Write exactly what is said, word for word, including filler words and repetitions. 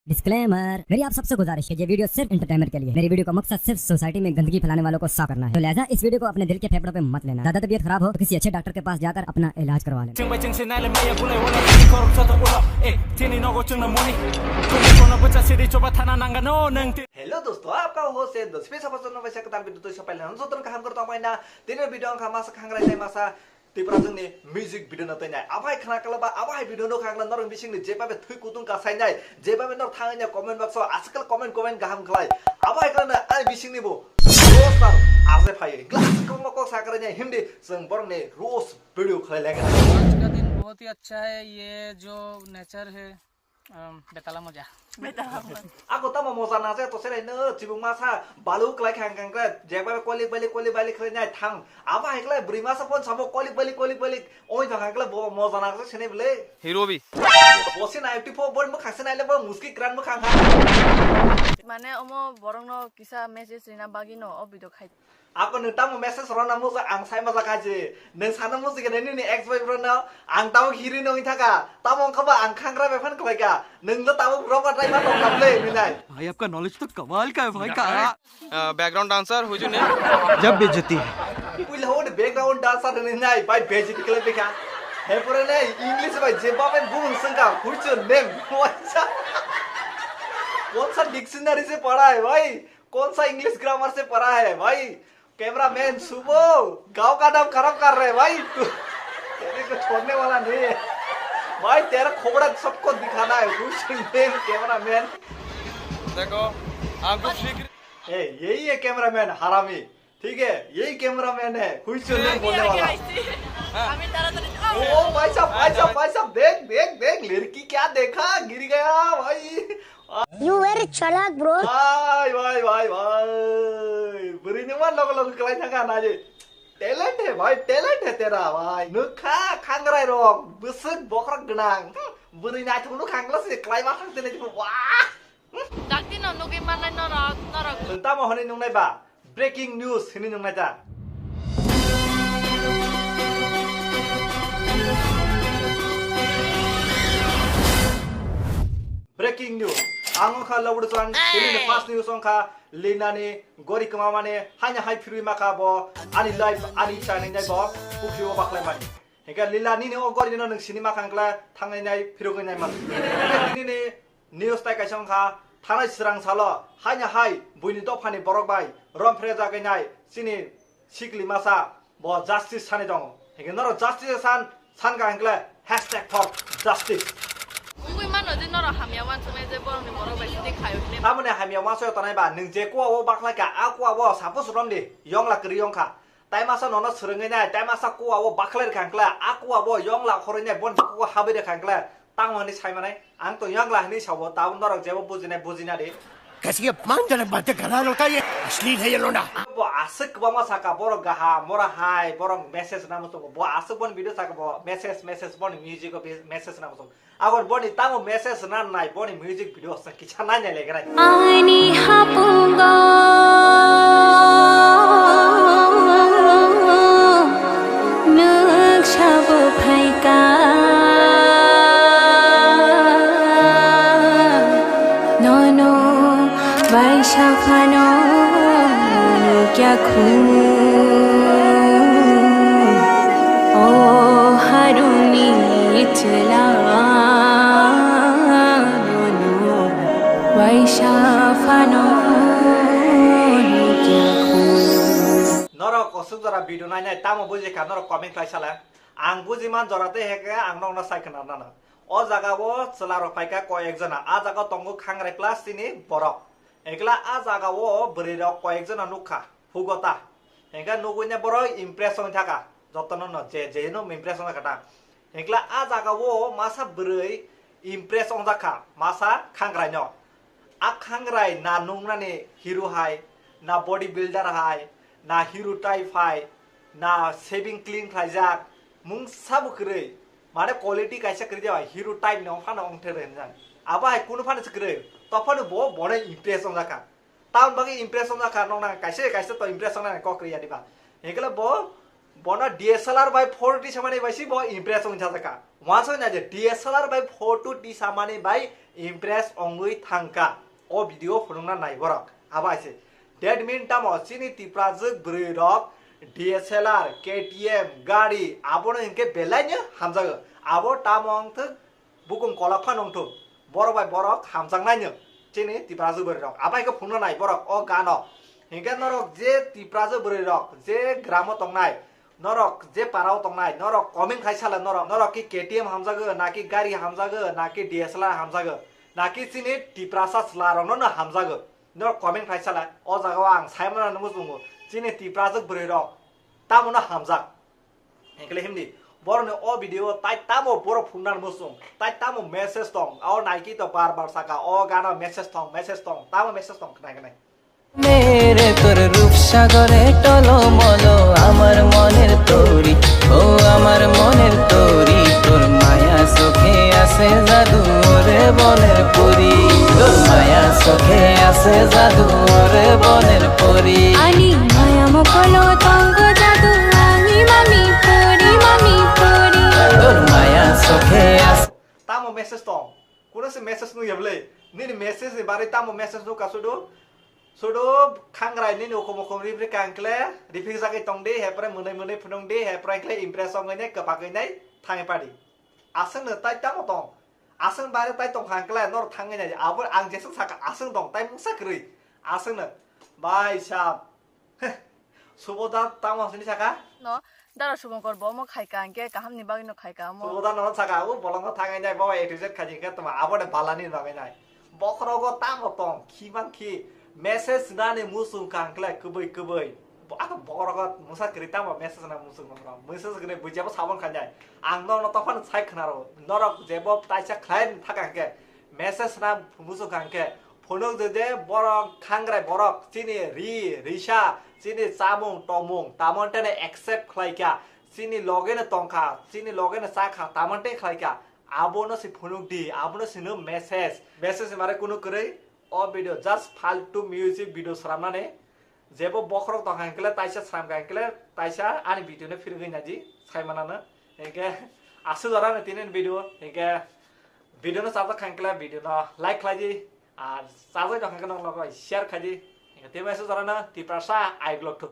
डिस्क्लेमर, मेरी आप सबसे गुजारिश है, ये वीडियो सिर्फ एंटरटेनमेंट के लिए। मेरी वीडियो का मकसद सिर्फ सोसाइटी में गंदगी फैलाने वालों को साफ करना है। तो लिहाजा इस वीडियो को अपने दिल के फेफड़ों पे मत लेना। ज्यादा तबीयत खराब हो तो किसी अच्छे डॉक्टर के पास जाकर अपना इलाज करवा लेना। Hello दोस्तों, आपका होस्ट है दसवीं सफर चौदह वैसे कतार भी तो इस पहले हम सोतन का हम करता हूँ ना। Tini video ang kha masa khangrai nai masa Tripura jwngni music video no twi nai. Abo hai khna kala ba, abo hai video no khna kala norok bisingni jebabe thwi kutung kasai nai, jebabe nor thangwi nai comment box o aswk khe comment, comment kaham khlai. Abo hai khna ani bisingni bo roast tar aje phai. Glass kok kok sakrai nai himdi chwng borokni roast video khlai lai kha. आज का दिन बहुत ही अच्छा है। ये जो नेचर है, अम, बेताला मजा। Ako tamo moja na je to sere no chibung masa balu klai khang khang kre jeba kolik balik kolik balik khlai nai thang abo hai khlai bwrwi masa pon samo kolik balik kolik balik oi thang khlai bo moja na je sene bele. Hero bi. Bo se nai ti pho bo mo khase nai le bo muski kran mo khang ha. Mane omo borok no kisa message rina bagwi no o video khai. Ako nwng tamo message rwna muchung ang sai masa kha je. Nwng sana muchung khe nini ex boyfriend no ang tamo hiri nw wngkha ka. Tamo wngkha ba ang khangra bai phan khlai ka. Nwng no tamo rok ba try ma tong tam le hinwi nai. भाई, आपका नॉलेज तो कमाल का है भाई, कहाँ है? अ, background dancer, हुजूर ने जब बेइज्जती है। Puila hwn background dancer hinwi nai bai bejiti khlai bikha. He pore nai English bai je babai bumung swngkha, "What's your name?" Waisa. कौन सा डिक्शनरी से पढ़ा है भाई? कौन सा इंग्लिश ग्रामर से पढ़ा है भाई? कैमरामैन शुभो, गांव का नाम खराब कर रहे भाई तू। तेरे को छोड़ने वाला नहीं है भाई, तेरा खोपड़ा सबको दिखाना है। Who's your name, cameraman? देखो, आपको फिक्र ए, यही है कैमरामैन हरामी, ठीक है, यही कैमरामैन है। Who's your name बोलने वाला। আমি তাড়াতাড়ি ओ भाई साहब, भाई साहब, भाई साहब, देख, देख, देख, लड़की क्या देखा, गिर गया भाई। You very chalak, bro. Bhai, bhai, bhai, bhai. Bwrwi nungma logo logo kwlai thangkha na je. Talent hai bhai, talent hai tera bhai. Nukha khangrai rok, bwswk bokhorok gwnang. Hmm, bwrwi naithok nukha ang lasi kwlai ma thang tene wah. Dakti no nugwi manai norok, norok. Tamo hwnwi nungnai ba? Breaking news hwnwi nungnai ta. Breaking news. Ang wngkha Lobur Chan, tini ni first news wngkha Lina ni gori kwmamani, haino hai phirwi makha bo, ani life, ani icha hinwi nai bo, pukhri o bakhlai mani. Hingkhe Lila nini o gori no nwng sini makha wngkla thangnai nai phirogwi nai man. Hingkhe tini ni News tai kaisa wngkha, thanai swrang salo, haino hai buini dophani borok bai rom phrejagwi nai chini sikli masa bo justice sani tongo. Hingke norok justice san, sankha hingkle hashtag for justice. Wngwi mano je norok hamya wansuknai je borokni borok bai sidi khayo hinwi. Tamoni hamya wansukya tongnai ba, nwng je kua o bakhlai kha, a kua o suppose romdi yongla kwrwi wngkha. Tai masa nono swrwngwi nai, tai masa kua o bakhlai rwkha hingkle, a kua o yongla khorwi nai, boni kua habwi rwkha hingkle, tamo hinwi sai manai. Ang to yangla hinwi sabo, tabuk norok jebo bujinai bujina di. कैसी अपमानजनक बातें कर रहा है लौंडा ये, अश्लील है ये लौंडा। Bo aswk kwbangma saka, borok gaham, borok hai, borok message namo tongo. Bo aswk boni video saka, bo message, message, boni music o be-, message namo tongo. Aboni boni tamo message na nai, boni music video sa kisa nai nai legrai. Ani hapungo. Nwng sabo phaikha, nono baisa phano nukya khu. O haruni chwla, nono baisa phano nukya khu. Norok kosok jora video nainai, tamo bujikha norok comment khlai sala. Ang buji man jora tei hekhe ang nokno sai khna nana. O jaga o chwla rok phaikha koi ek jona. A jaga o tongo khangrai plus chini borok. Ekla a jaga o bwrwi rok koi ek jona nukha. Hugota. Hengkhe nugwi ne borok impress wng thaka. Jotono no je je no impress wng thaka ta. Hengkla a jaga o masa bwrwi impress wng jakha. Masa khangrai no. A khangrai na nungnani hero hai, na body builder hai, na hero type hai, na shaving clean khlaijak, mungsa bo kwrwi, mane quality kaisa kwrwi de bai, hero type ni ongphano ongthe rw hinjak. Abo hai kunu phano se kwrwi, tophano bo bone impress wngjak kha. Tamoni bagwi impress wngjak kha, nokna kaisa kaisa to impress wngnani kok kwrwi ya diba. Hengkhe bo Bono D S L R bai photo tisamani bai si bo impress wng sajak kha. Wansuk nai je D S L R bai photo tisamani bai impress wngwi thang kha. O video phunukna nai borok. Abo hai se. That mean tamo chini Tiprajwk bwrwi rok D S L R, K T M, gari abono hinkhe belaino hamjago. Abo tamo wngthwk bukum kolok phano wngthwk, borok bai borok hamjaknaino chini Tiprajwk bwrwi rok. Abo hai khe phunukna nai borok o gano. Hinkhe norok je Tiprajwk bwrwi rok je gramo tongnai, norok je parao tongnai, norok comment khai sala norok, norok ki K T M hamjago, na ki gari hamjago, na ki D S L R hamjago, na ki chini Tiprasa chwla rokno no hamjago. Norok comment khai sala, o jaga o ang sai mano muchungo, chini Tiprajwk bwrwi rok tamo no hamjak. Hinkhe himdi, borokni o video tai tamo borok phunuknani muchung, tai tamo message tong, o naiki to bar bar saka, o gana message tong, message tong, tamo message tong khnai khnai. মেরে তোর রূপসাগরে টলমলো আমার মনের তরি, ও আমার মনের তরি, তোর মায়া চোখে আছে জাদু, ওরে বনের পরি। তোর মায়া চোখে আছে জাদু, ওরে বনের পরি। Ani maya mokolo tongo jadu, ani mami pori, mami pori. তোর মায়া চোখে আছে Tamo message tong? Kuno se message nukya bwle? Nini message ni bagwi tamo message nukha sudu? Sudu khangrai nini ukhum ukhum ripri kangkle, riphi jagwi tongdi, hepre mwnwi mwnwi phunukdi, hepre kle impress wngwi nai, kwpagwi nai, thangwi padi. Aswkno tai tamo tong? Aswk bare tai tong kha kle, nor thangwi nai, abo ang jeswk sakha, aswk tong, tai mungsa kwrwi, aswkno. Bai sab. Heh, Subodha tamo sini saka? No, Dara Subhankar bo omo khaika, hingke kahamni bagwi no khaika omo. Subodha no saka, o bolongno thangai nai, bo A to Z khaji khe tamo, abo de balani bagwi nai. Bokhorogo tamo tong, khi man khi, message nani musung kang kle, kwbwi kwbwi. Bo-, ano bokhorogo mungsa kwrwi tamo message na musung nang rok. Message kwrwi bujabo sabon khanjai. Ang no no tophano sai khnaro. Norok jebo taisa khlai thaka khe, message na musung kang khe, phunuk de je borok khangrai borok chini ri, risa, chini chamung tomung, tamon tene accept khlai kha, chini loge no tong kha, chini loge no cha kha, tamon te khlai kha, abono se phunuk di, abono se no message. Message mare kunu kwrwi, o video just faltu music video sramnani, jebo bokhorok tong kha hingkle taisa sram kha hingkle taisa ani video no phirigwi naidi, sai manano. Hingke aswk jora no tini video, hingke video no chajak kha hingkle video no like khlai di, ar chajak tong kha hingke nokno share khlai di. Hingke tei aswk jora no Tiprasa aiglok thuk.